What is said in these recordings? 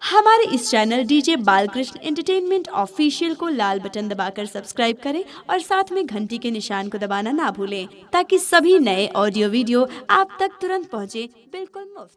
हमारे इस channel DJ Balkrishna entertainment official को लाल बटन दबाकर सब्सक्राइब करें और साथ में घंटी के निशान को दबाना ना भूलें, ताकि सभी नए ऑडियो वीडियो आप तक तुरंत पहुंचे, बिल्कुल मुफ्त।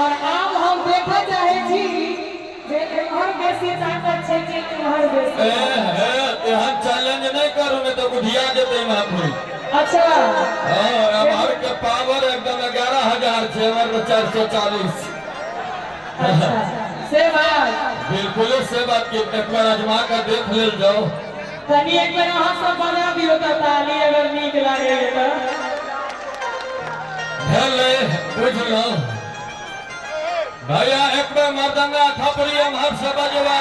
और आब हम देखऽ चाहै छी जे एम्हर बेसी ताकत छै कि एम्हर बेसी। एहन चैलेंज नहि करू, नहि तऽ बुझिया जेतै महफिल। अच्छा। हाँ, एम्हर के पावर एकदम 11,000 छै, एम्हर के 440। अच्छा से बात। बिल्कुल से बात की एक बार आजमा कर देख लेल जाओ। कनी एक बेर अहाँ सब बना दियौ तऽ ताली, अगर नीक लागैए तऽ। भेलै, बुझलहुँ भैया। एक बेर मर्दंगा थपड़ी एम्हर से बजबा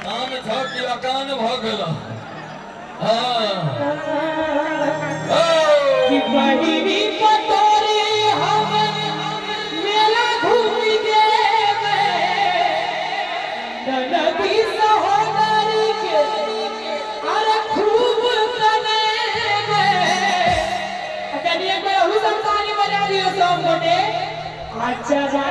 कान छौ कि अकान भऽ गेल? हाँ। कि पहिरी पटोरी हम मेला घूमि देबै, नदी सहोदरी के अरे खूब कनेबै। कनी एक बेर अहू सब ताली बजा दियौ सब गोटे। अच्छा जा।